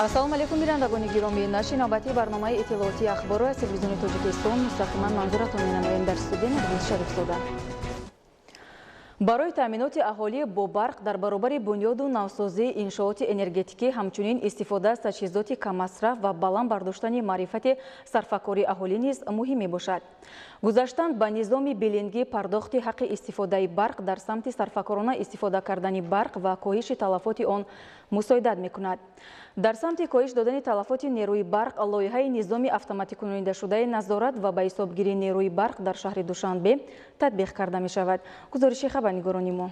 Ассалому алайкум, бинандагони гиромӣ. Нашри навбатии барномаи иттилоотии «Ахборро» аз Телевизиони Тоҷикистон мустақиман манзуратон менамоем. Дар студия Наргиз Шарифзода. Барои таъминоти аҳолӣ бо барқ дар баробари бунёду навсозии иншооти энергетикӣ, ҳамчунин истифода аз таҷҳизоти каммасраф ва баланд бардоштани маърифати сарфакории аҳолӣ низ муҳим мебошад. Гузаштан ба низоми билингӣ, пардохти ҳаққи истифодаи барқ дар самти сарфакорона истифода кардани барқ ва коҳиши талафоти он мусоидат мекунад. Дар самти коҳиш додани талафоти нерӯи барқ лоиҳаи низоми автоматикунонидашудаи назорат ва ба ҳисобгирии нерӯи барқ дар шаҳри Душанбе татбиқ карда мешавад. Гузориши хабарнигорони мо.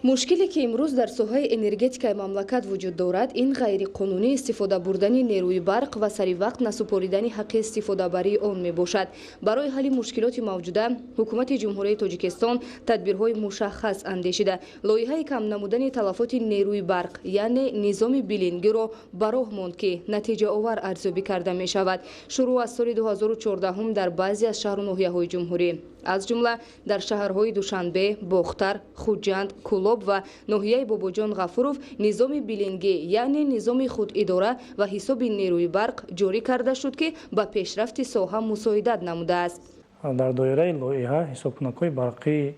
Мушкиле, ки имрӯз дар соҳаи энергетикаи мамлакат вуҷуд дорад, ин ғайриқонунӣ истифода бурдани нерӯи барқ ва сари вақт насупоридани ҳаққи истифодабарии он мебошад. Барои ҳалли мушкилоти мавҷуда Ҳукумати Ҷумҳурии Тоҷикистон тадбирҳои мушаххас андешида, лоиҳаи кам намудани талафоти нерӯи барқ, яъне низоми билингиро ба роҳ монд, ки натиҷаовар арзёбӣ карда мешавад. Шурӯъ аз соли 2014 дар баъзе аз шаҳру ноҳияҳои ҷумҳурӣ, аз ҷумла дар шаҳрҳои Душанбе, Бохтар, Хуҷанд, Кӯлоб ва ноҳияи Бобоҷон Ғафуров низоми билингӣ, яъне низоми худидора ва ҳисоби нерӯи барқ ҷорӣ карда шуд, ки ба пешрафти соҳа мусоидат намудааст. Дар доираи лоиҳа ҳисобкунакҳои барқии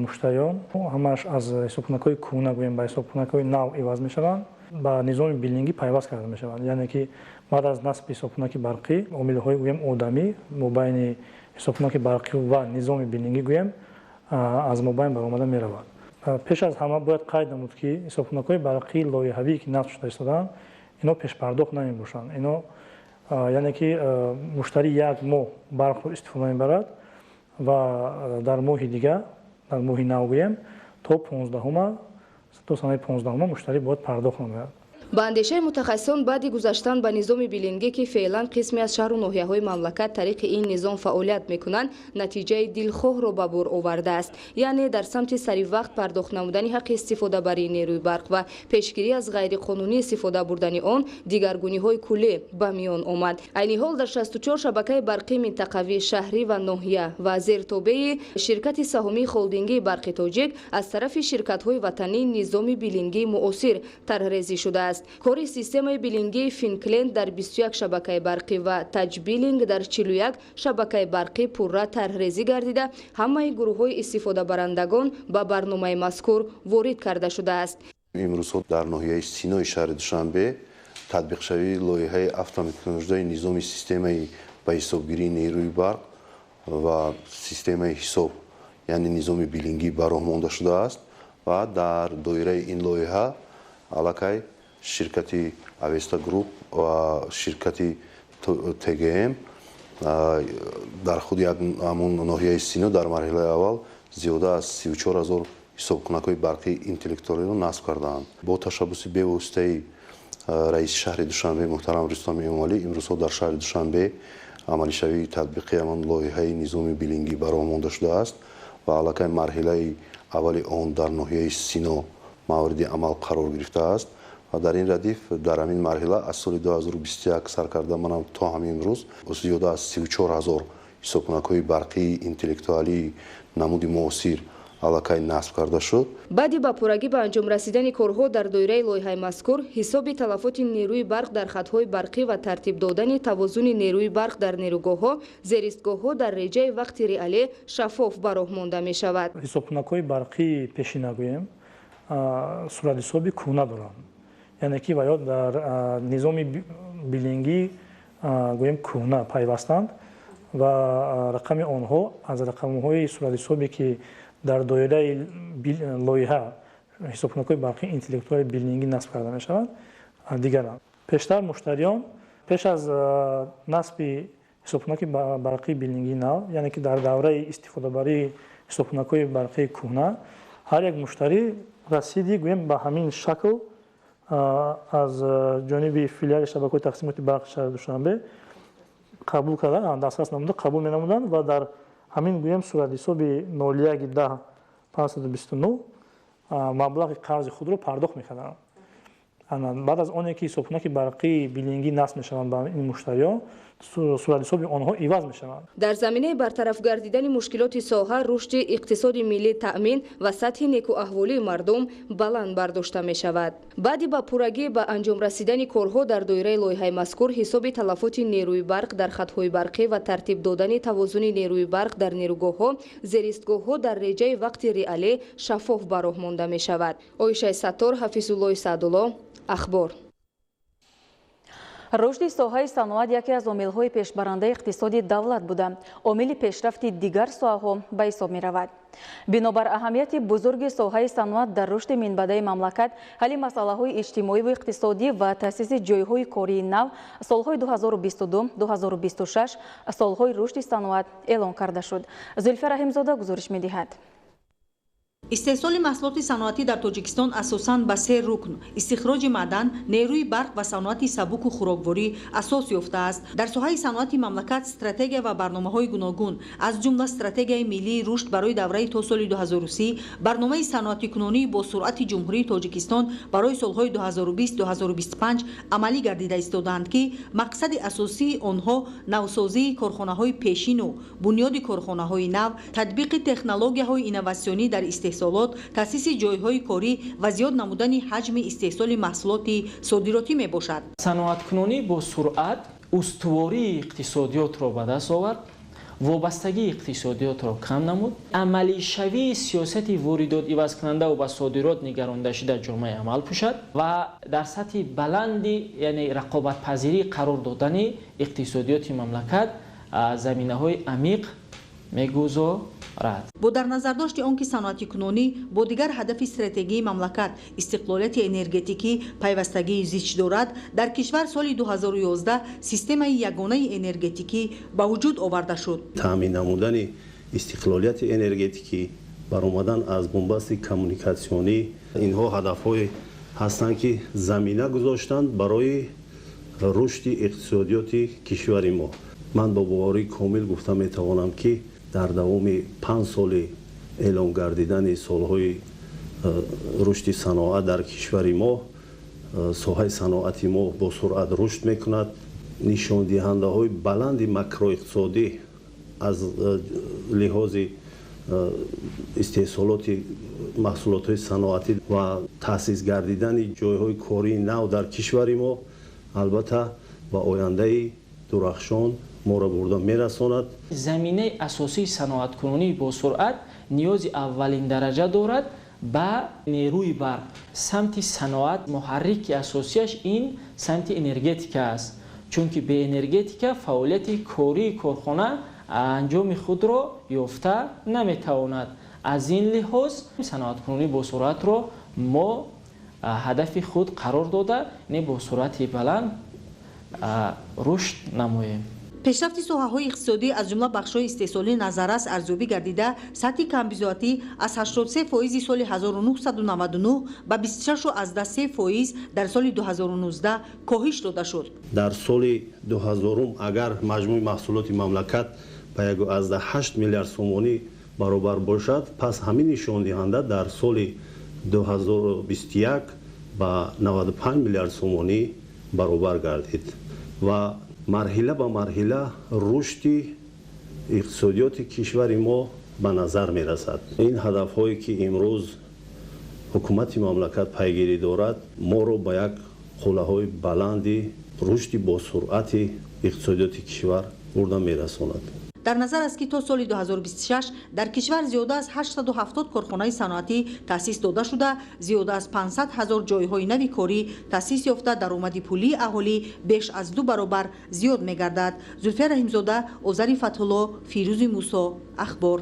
муштариён ҳамааш аз ҳисобкунакҳои кӯҳна, гӯем, ба ҳисобкунакҳои нав иваз мешаванд, ба низоми билингӣ пайваст карда мешаванд. Яъне ки баъд аз насби ҳисобкунаки барқӣ омилҳои, гӯем, одамӣ мобайни ҳисобкунаки барқӣ ва низоми билингӣ, гӯем, аз мобайн баромада меравад. Пеш аз ҳама бояд қайд намуд, ки ҳисобкунакҳои барқии лоиҳавӣ, ки насб шуда истодаанд, ино пешпардохт намебошанд. Ино, яъне ки муштарӣ як моҳ барқро истифода мебарад ва дар моҳи дигар, дар моҳи нав, гӯем, то 15-ума, то санаи 15-ума муштарӣ бояд пардохт намояд. Ба андешаи мутахассисон, баъди гузаштан ба низоми билингӣ, ки феълан қисме аз шаҳру ноҳияҳои мамлакат тариқи ин низом фаъолият мекунанд, натиҷаи дилхоҳро ба бор овардааст. Яъне дар самти сари вақт пардохт намудани ҳаққи истифодабарии нерӯи барқ ва пешгирӣ аз ғайриқонунӣ истифода бурдани он дигаргуниҳои куллӣ ба миён омад. Айни ҳол дар 64 шабакаи барқии минтақавӣ, шаҳрӣ ва ноҳия ва зертобеи ширкати саҳомии холдингии «Барқи Тоҷик» аз тарафи ширкатҳои ватанӣ низоми билингии муосир тарҳрезӣ шудааст. Кори системаи билингии «Финклент» дар 21 шабакаи барқӣ ва «Таҷбилинг» дар 41 шабакаи барқӣ пурра тарҳрезӣ гардида, ҳамаи гурӯҳҳои истифодабарандагон ба барномаи мазкур ворид карда шудааст. Имрӯзҳо дар ноҳияи Синои шаҳри Душанбе татбиқшавии лоиҳаи автоматикунонидашудаи низоми системаи ба ҳисобгирии нерӯи барқ ва системаи ҳисоб, яъне низоми билингӣ, ба роҳ монда шудааст ва дар доираи ин лоиҳа аллакай ширкати «Авеста Груп» ва ширкати ТГМ дар худи ҳамун ноҳияи Сино дар марҳилаи аввал зиёда аз 34 000 ҳисобкунакҳои барқии интеллектуалиро насб кардаанд. Бо ташаббуси бевоситаи раиси шаҳри Душанбе муҳтарам Рустами Эмомалӣ имрӯзҳо дар шаҳри Душанбе амалишавии татбиқи ҳамон лоиҳаи низоми билингӣ ба роҳ монда шудааст ва аллакай марҳилаи аввали он дар ноҳияи Сино мавриди амал қарор гирифтааст. Ва дар ин радиф, дар ҳамин марҳила аз соли 2021 сар карда манам то ҳамин рӯз зиёда аз 34 000 ҳисобкунакҳои барқии интеллектуалии намуди муосир аллакай насб карда шуд. Баъди ба пуррагӣ ба анҷом расидани корҳо дар доираи лоиҳаи мазкур, ҳисоби талафоти нерӯи барқ дар хатҳои барқӣ ва тартиб додани тавозуни нерӯи барқ дар нерӯгоҳҳо, зеристгоҳҳо дар реҷаи вақти реалӣ шаффоф ба роҳ монда мешавад. Ҳисобкунакҳои барқии пешина, гӯем, суратҳисоби кӯҳна доранд, яъне ки ва ё дар низоми билингӣ, гӯем, кӯҳна пайвастанд ва рақами онҳо аз рақамҳои суратҳисобе, ки дар доираи лоиҳа ҳисобкунакҳои барқии интеллектуали билингӣ насб карда мешаванд, дигаранд. Пештар муштариён пеш аз насби ҳисобкунаки барқии билингии нав, яъне ки дар давраи истифодабарии ҳисобкунакҳои барқии кӯҳна, ҳар як муштарӣ расиди, гӯем, ба ҳамин шакл аз ҷониби филиали шабакаҳои тақсимоти барқи шаҳри Душанбе қабул карда, дастрас намуда, қабул менамуданд ва дар ҳамин, гӯем, суратҳисоби 01 10 529 маблағи қарзи худро пардохт мекарданд. Баъд аз оне ки ҳисобкунаки барқии билингӣ насб мешаванд ба ин муштариён. суратҳисоби онҳо иваз мешаванд. Дар заминаи бартараф гардидани мушкилоти соҳа, рушди иқтисоди миллӣ таъмин ва сатҳи некӯаҳволии мардум баланд бардошта мешавад. Баъди ба пуррагӣ ба анҷом расидани корҳо дар доираи лоиҳаи мазкур, ҳисоби талафоти нерӯи барқ дар хатҳои барқӣ ва тартиб додани тавозуни нерӯи барқ дар нерӯгоҳҳо, зеристгоҳҳо дар реҷаи вақти реалӣ шаффоф ба роҳ монда мешавад. Оишаи Саттор, Ҳафизуллои Саъдулло, Ахбор. Рушди соҳаи саноат яке аз омилҳои пешбарандаи иқтисоди давлат буда, омили пешрафти дигар соҳаҳо ба ҳисоб меравад. Бинобар аҳамияти бузурги соҳаи саноат дар рушди минбаъдаи мамлакат, ҳалли масъалаҳои иҷтимоиву иқтисодӣ ва таъсиси ҷойҳои кории нав, солҳои 2022-2026 солҳои рушди саноат эълон карда шуд. Зулфия Раҳимзода гузориш медиҳад. Истеҳсоли маҳсулоти саноатӣ дар Тоҷикистон асосан ба се рукн – истихроҷи маъдан, нерӯи барқ ва саноати сабуку хӯрокворӣ асос ёфтааст. Дар соҳаи саноати мамлакат стратегия ва барномаҳои гуногун, аз ҷумла Стратегияи миллии рушд барои давраи то соли 2030, Барномаи саноатикунонии бо суръати Ҷумҳурии Тоҷикистон барои солҳои 2020-2025 амалӣ гардида истодаанд, ки мақсади асосии онҳо навсозии корхонаҳои пешину бунёди корхонаҳои нав, татбиқи технологияҳои инноватсионӣ дар истеҳсолот, таъсиси ҷойҳои корӣ ва зиёд намудани ҳаҷми истеҳсоли маҳсулоти содиротӣ мебошад. Саноаткунонӣ бо суръат устувории иқтисодиётро ба даст овард, вобастагии иқтисодиётро кам намуд, амалишавии сиёсати воридот ивазкунандаву ба содирот нигарондашуда ҷомаи амал пӯшад ва дар сатҳи баланди, яъне рақобатпазирӣ қарор додани иқтисодиёти мамлакат заминаҳои амиқ мегузорад. Бо дар назардошти он ки саноатикунонӣ бо дигар ҳадафи стратегии мамлакат, истиқлолияти энергетикӣ, пайвастагии зич дорад, дар кишвар соли 2011 системаи ягонаи энергетикӣ ба вуҷуд оварда шуд. Таъмин намудани истиқлолияти энергетикӣ, баромадан аз бунбасти коммуникатсионӣ, инҳо ҳадафҳое ҳастанд, ки замина гузоштанд барои рушди иқтисодиёти кишвари мо. Ман бо боварии комил гуфта метавонам, ки дар давоми 5 соли эълон гардидани солҳои рушди саноат дар кишвари мо, соҳаи саноати мо бо суръат рушд мекунад. Нишондиҳандаҳои баланди макроиқтисодӣ аз лиҳози истеҳсолоти маҳсулотҳои саноатӣ ва таъсис гардидани ҷойҳои кории нав дар кишвари мо албатта ба ояндаи дурахшон моро бурда мерасонад. Заминаи асосии саноаткунонии босуръат ниёзи аввалин дараҷа дорад ба нерӯи барқ. Самти саноат муҳаррики асосияш ин самти энергетика аст, чунки бе энергетика фаъолияти кории корхона анҷоми худро ёфта наметавонад. Аз ин лиҳоз саноаткунонии босуръатро мо ҳадафи худ қарор дода, не бо суръати баланд рушд намоем. Пешрафти соҳаҳои иқтисодӣ, аз ҷумла бахшҳои истеҳсолӣ, назаррас арзёбӣ гардида, сатҳи камбизоатӣ аз 83 фоизи соли 1999 ба 26,3 фоиз дар соли 2019 коҳиш дода шуд. Дар соли 2000 агар маҷмӯи маҳсулоти мамлакат ба 1,8 миллиард сомонӣ баробар бошад, пас ҳамин нишондиҳанда дар соли 2021 ба 95 миллиард сомонӣ баробар гардид ва марҳила ба марҳила рушди иқтисодиёти кишвари мо ба назар мерасад. Ин ҳадафҳое, ки имрӯз ҳукумати мамлакат пайгирӣ дорад, моро ба як қуллаҳои баланди рушди босуръати иқтисодиёти кишвар бурда мерасонад. Дар назар аст, ки то соли 2026 дар кишвар зиёда аз 870 корхонаи саноатӣ таъсис дода шуда, зиёда аз 500 ҳазор ҷойҳои нави корӣ таъсис ёфта, даромади пулии аҳолӣ беш аз ду баробар зиёд мегардад. Зулфия Раҳимзода, Озари Фатҳулло, Фирӯзи Мусо, Ахбор.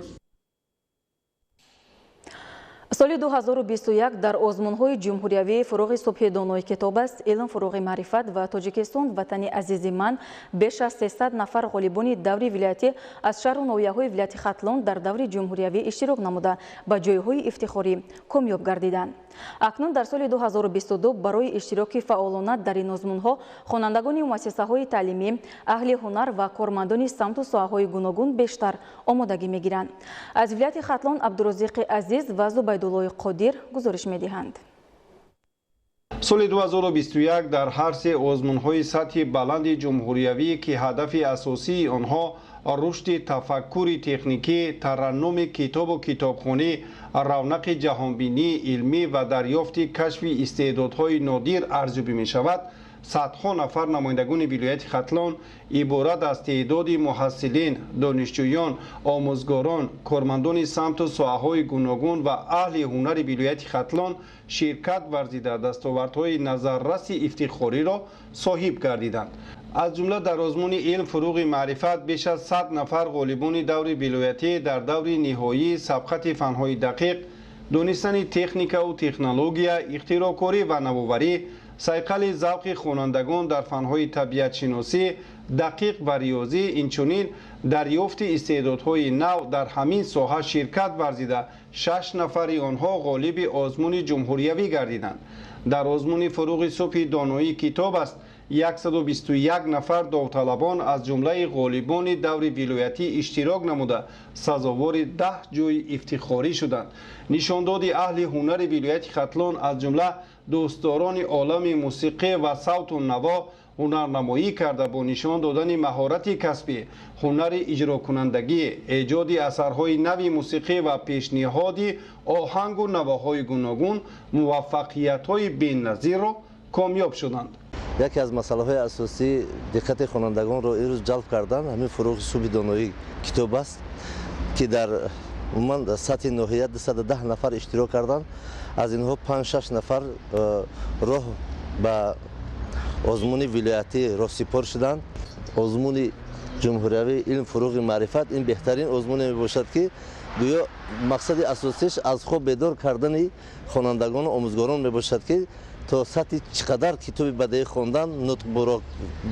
Соли 2021 дар озмунҳои ҷумҳуриявии «Фуруғи субҳи донои китоб аст», «Илм фуруғи маърифат» ва «Тоҷикистон ватани азизи ман» беш аз 300 нафар ғолибони даври вилоятӣ аз шаҳру ноҳияҳои вилояти Хатлон дар даври ҷумҳуриявӣ иштирок намуда, ба ҷойҳои ифтихорӣ комёб гардиданд. Акнун дар соли 2022 барои иштироки фаъолона дар ин озмунҳо хонандагони муассисаҳои таълимӣ, аҳли ҳунар ва кормандони самту соҳаҳои гуногун бештар омодагӣ мегиранд. Аз вилояти Хатлон Абдурозиқи Азиз ва Зубайдуллои Қодир гузориш медиҳанд. Соли 2021 дар ҳар се озмунҳои сатҳи баланди ҷумҳуриявӣ, ки ҳадафи асосии онҳо рушди тафаккури техникӣ, тараннуми китобу китобхонӣ, равнақи ҷаҳонбинии илмӣ ва дарёфти кашфи истеъдодҳои нодир арзёбӣ мешавад, садҳо нафар намояндагони вилояти Хатлон иборат аз теъдоди муҳассилин, донишҷӯён, омӯзгорон, кормандони самту соҳаҳои гуногун ва аҳли ҳунари вилояти Хатлон ширкат варзида, дастовардҳои назарраси ифтихориро соҳиб гардиданд. Аз ҷумла дар озмуни «Илм фуруғи маърифат» беш аз 100 нафар ғолибони даври вилоятӣ, дар даври ниҳоии сабқати фанҳои дақиқ, донистани техникаву технология, ихтироъкорӣ ва навоварӣ, сайқали завқи хонандагон дар фанҳои табиатшиносӣ, дақиқ ва риёзӣ, инчунин дарёфти истеъдодҳои нав дар ҳамин соҳа ширкат варзида, шаш нафари онҳо ғолиби озмуни ҷумҳуриявӣ гардиданд. Дар озмуни «Фуруғи субҳи доноӣ китоб аст» 121 нафар довталабон аз ҷумлаи ғолибони даври вилоятӣ иштирок намуда, сазовори 10 ҷойи ифтихорӣ шуданд. Нишондоди аҳли ҳунари вилояти Хатлон, аз ҷумла дӯстдорони олами мусиқӣ ва савту наво ҳунарнамоӣ карда, бо нишон додани маҳорати касбӣ, ҳунари иҷрокунандагӣ, эҷоди асарҳои нави мусиқӣ ва пешниҳоди оҳангу навоҳои гуногун муваффақиятҳои беназирро комёб шуданд. Яке аз масъалаҳои асосӣ диққати хонандагонро имрӯз ҷалб кардан ҳамин «Фуруғи субҳи доноӣ китоб аст», ки дар умуман сатҳи ноҳия 210 нафар иштирок карданд. Аз инҳо панҷ-шаш нафар роҳ ба озмуни вилоятӣ роҳсипор шуданд. Озмуни ҷумҳуриявии «Илм фуруғи маърифат» ин беҳтарин озмуне мебошад, ки гӯё мақсади асосиш аз хоб бедор кардани хонандагону омӯзгорон мебошад, ки то сатҳи чӣ қадар китоби бадеӣ хондан, нутқбуроқ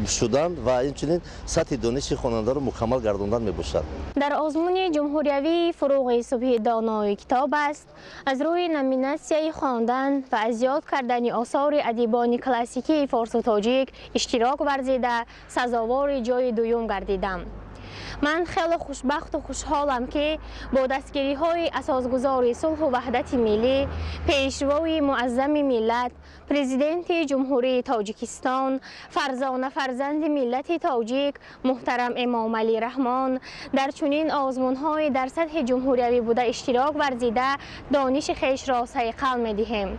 шудан ва инчунин сатҳи дониши хонандаро мукаммал гардондан мебошад. Дар озмуни ҷумҳуриявии «Фуруғи субҳи донои китоб аст» аз рӯи номинатсияи хондан ва аз ёд кардани осори адибони классикии форсу тоҷик иштирок варзида, сазовори ҷойи дуюм гардидам. Ман хеле хушбахту хушҳолам, ки бо дастгириҳои асосгузори сулҳу ваҳдати миллӣ, пешвои муаззами миллат, Президенти Ҷумҳурии Тоҷикистон, фарзона фарзанди миллати тоҷик муҳтарам Эмомалӣ Раҳмон дар чунин озмунҳои дар сатҳи ҷумҳуриявӣ буда иштирок варзида, дониши хешро сайқал медиҳем.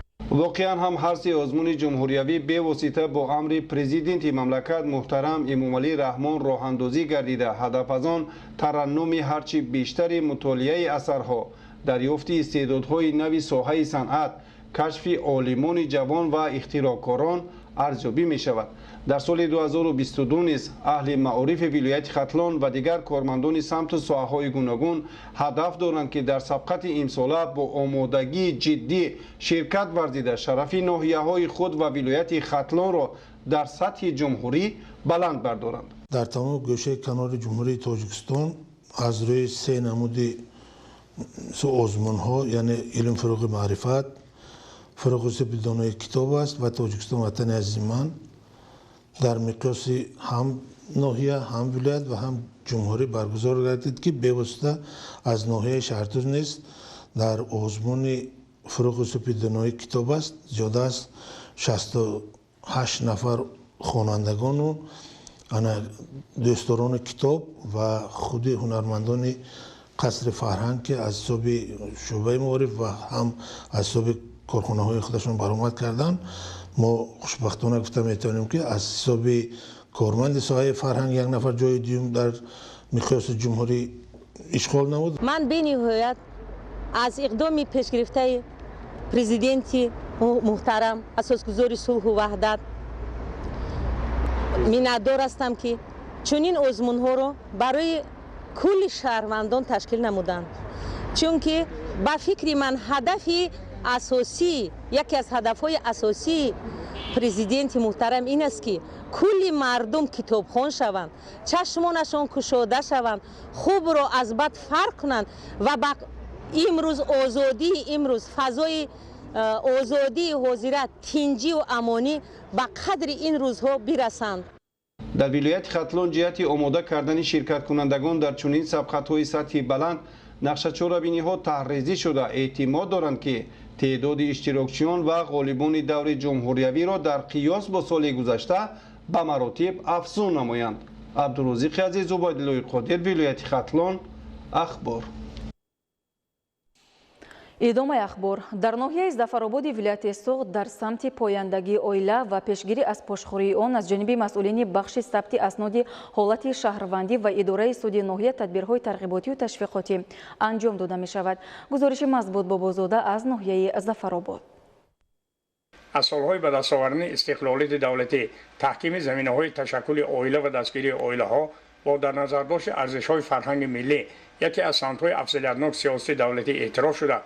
Воқеан ҳам, ҳар се озмуни ҷумҳуриявӣ бевосита бо амри президенти мамлакат муҳтарам Эмомалӣ Раҳмон роҳандозӣ гардида, ҳадаф аз он тараннуми ҳарчи бештари мутолиаи асарҳо, дарёфти истеъдодҳои нави соҳаи санъат, кашфи олимони ҷавон ва ихтироъкорон арзёбӣ мешавад. Дар соли 2022 низ аҳли маорифи вилояти Хатлон ва дигар кормандони самту соҳаҳои гуногун ҳадаф доранд, ки дар сабқати имсола бо омодагии ҷиддӣ ширкат варзида, шарафи ноҳияҳои худ ва вилояти Хатлонро дар сатҳи ҷумҳурӣ баланд бардоранд. Дар тамоми гӯшаи канори Ҷумҳурии Тоҷикистон аз рӯи се намуди озмунҳо, яъне «Илм фуруғи маърифат», «Фуруғи субҳи донои китоб аст» ва «Тоҷикистон ватани азизи ман», дар миқёси ҳам ноҳия, ҳам вилоят ва ҳам ҷумҳурӣ баргузор гардид, ки бевосита аз ноҳияи Шаҳртуз низ дар озмуни «Фуруғи субҳи донои китоб аст» зиёда аз 68 нафар хонандагону ана дӯстдорони китоб ва худи ҳунармандони қасри фарҳанг, ки аз ҳисоби шӯъбаи маориф ва ҳам аз ҳисоби корхонаҳои худашон баромад карданд. Мо хушбахтона гуфта метавонем, ки аз ҳисоби корманди соҳаи фарҳанг як нафар ҷои дуюм дар миқёси ҷумҳурӣ ишғол намуд. Ман бениҳоят аз иқдоми пешгирифтаи президенти муҳтарам, асосгузори сулҳу ваҳдат миннатдор ҳастам, ки чунин озмунҳоро барои кулли шаҳрвандон ташкил намуданд, чунки ба фикри ман ҳадафи асосӣ, яке аз ҳадафҳои асосии президенти муҳтарам ин аст, ки кулли мардум китобхон шаванд, чашмонашон кушода шаванд, хубро аз бад фарқ кунанд ва ба имрӯз озодии имрӯз, фазои озодии ҳозира, тинҷиву амонӣ ба қадри ин рӯзҳо бирасанд. Дар вилояти Хатлон ҷиҳати омода кардани ширкаткунандагон дар чунин сабқатҳои сатҳи баланд Нақшачорабиниҳо таҳризӣ шуда, эътимод доранд, ки теъдоди иштирокчиён ва ғолибони даври ҷумҳуриявиро дар қиёс бо соли гузашта ба маротиб афзун намоянд. Абдурозиқи Азиз, Убайдуллои Қодир, вилояти Хатлон, Ахбор. Идомаи ахбор. Дар ноҳияи Зафарободи вилояти Суғд дар самти пояндагии оила ва пешгирӣ аз пошхӯрии он аз ҷониби масъулини бахши сабти асноди ҳолати шаҳрвандӣ ва идораи суди ноҳия тадбирҳои тарғиботию ташвиқотӣ анҷом дода мешавад. Гузориши Мазбут Бобозода аз ноҳияи Зафаробод. Аз солҳои ба даст овардани истиқлолияти давлатӣ, таҳкими заминаҳои ташаккули оила ва дастгирии оилаҳо бо дар назардошти арзишҳои фарҳанги миллӣ яке аз самтҳои афзалиятнок сиёсати давлатӣ эътироф шуда,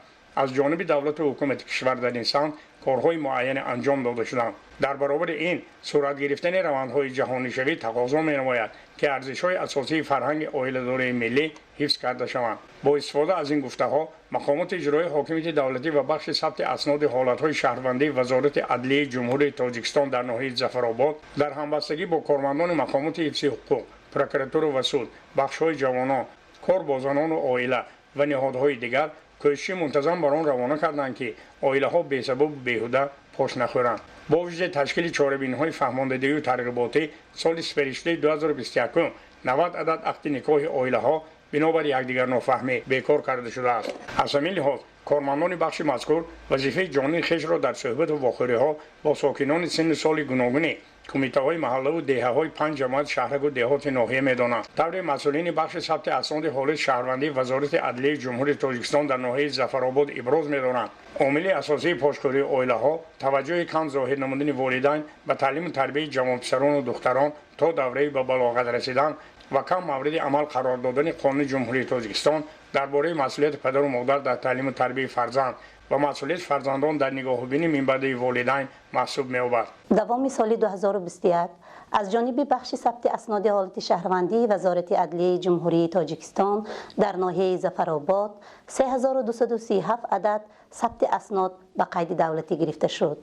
аз ҷониби давлату ҳукумати кишвар дар ин самт корҳои муайяне анҷом дода шуданд. Дар баробари ин сурат гирифтани равандҳои ҷаҳонишавӣ тақозо менамояд, ки арзишҳои асосии фарҳанги оиладории миллӣ ҳифз карда шаванд. Бо истифода аз ин гуфтаҳо, мақомоти иҷроии ҳокимияти давлатӣ ва бахши сабти асноди ҳолатҳои шаҳрвандии Вазорати адлияи Ҷумҳурии Тоҷикистон дар ноҳияи Зафаробод дар ҳамбастагӣ бо кормандони мақомоти ҳифзи ҳуқуқ, прокуратура ва суд, бахшҳои ҷавонон, кор бо занону оила ва ниҳодҳои дигар кӯшиши мунтазам бар он равона карданд, ки оилаҳо бесабабу беҳуда пош нахӯранд. Бо вуҷуди ташкили чорабиниҳои фаҳмондадиҳию тарғиботӣ, соли сипаришудаи 2021 90 адад ақди никоҳи оилаҳо бинобар якдигарнофаҳмӣ бекор карда шудааст. Аз ҳамин лиҳоз кормандони бахши мазкур вазифаи ҷонии хешро дар суҳбату вохӯриҳо бо сокинони синну соли гуногуни кумитаҳои маҳаллаву деҳаҳои панҷ ҷамоат шаҳраку деҳоти ноҳия медонанд. Тавре масъулини бахши сабти асноди ҳолати шаҳрвандии Вазорати адлияи Ҷумҳурии Тоҷикистон дар ноҳияи Зафаробод иброз медоранд, омили асосии пошхӯрии оилаҳо таваҷҷӯҳи кам зоҳир намудани волидайн ба таълиму тарбияи ҷавонписарону духтарон то давраи ба балоғат расидан ва кам мавриди амал қарор додани Қонуни Ҷумҳурии Тоҷикистон дар бораи масъулияти падару модар дар таълиму тарбияи фарзанд ва масъулияти фарзандон дар нигоҳубини минбаъдаи волидайн маҳсуб меёбад. Давоми соли 2021 аз ҷониби бахши сабти асноди ҳолати шаҳрвандии Вазорати адлияи Ҷумҳурии Тоҷикистон дар ноҳияи Зафаробод 3237 адад сабти аснод ба қайди давлатӣ гирифта шуд.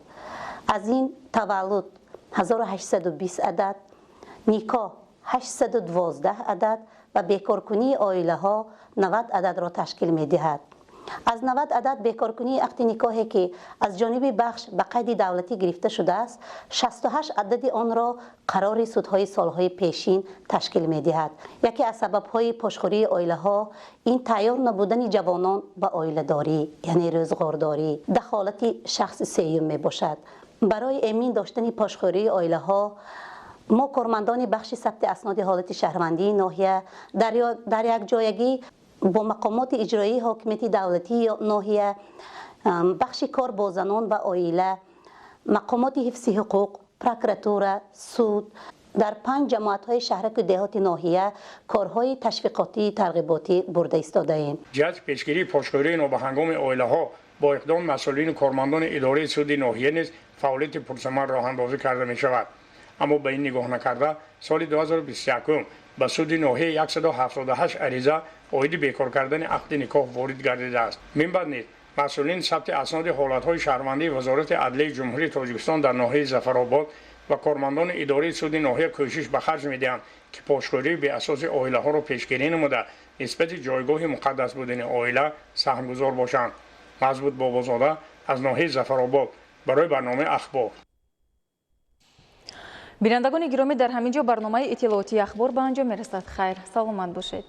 Аз ин таваллуд 1820 адад, никоҳ 812 адад ва бекоркунии оилаҳо 90 ададро ташкил медиҳад. Аз 90 адад бекоркунии ақди никоҳе, ки аз ҷониби бахш ба қайди давлатӣ гирифта шудааст, 68 адади онро қарори судҳои солҳои пешин ташкил медиҳад. Яке аз сабабҳои пошхӯрии оилаҳо ин тайёр набудани ҷавонон ба оиладорӣ, яъне рӯзғордорӣ, дахолати шахси сеюм мебошад. Барои эмин доштани пошхӯрии оилаҳо мо, кормандони бахши сабти асноди ҳолати шаҳрвандии ноҳия, дар якҷоягӣ бо мақомоти иҷроии ҳокимияти давлатии ноҳия, бахши кор бо занон ва оила, мақомоти ҳифзи ҳуқуқ, прокуратура, суд дар панҷ ҷамоатҳои шаҳраку деҳоти ноҳия корҳои ташвиқотии тарғиботӣ бурда истодаем. Ҷиҳати пешгирии пошхӯрии нобаҳангоми оилаҳо бо иқдоми масъулину кормандони идораи суди ноҳия низ фаъолияти пурсамар роҳандозӣ карда мешавад. Аммо ба ин нигоҳ накарда, соли 2021 ба суди ноҳия 178 ариза оиди бекор кардани ақди никоҳ ворид гардидааст. Минбаъд низ масъулини сабти асноди ҳолатҳои шаҳрвандии Вазорати адлияи Ҷумҳурии Тоҷикистон дар ноҳияи Зафаробод ва кормандони идораи суди ноҳия кӯшиш ба харҷ медиҳанд, ки пошхӯрии беасоси оилаҳоро пешгирӣ намуда, нисбати ҷойгоҳи муқаддас будани оила саҳмгузор бошанд. Мазбут Бобозода аз ноҳияи Зафаробод барои барномаи Ахбор. Бинандагони гиромӣ, дар ҳамин ҷо барномаи иттилоотии Ахбор ба анҷом мерасад. Хайр, саломат бошед.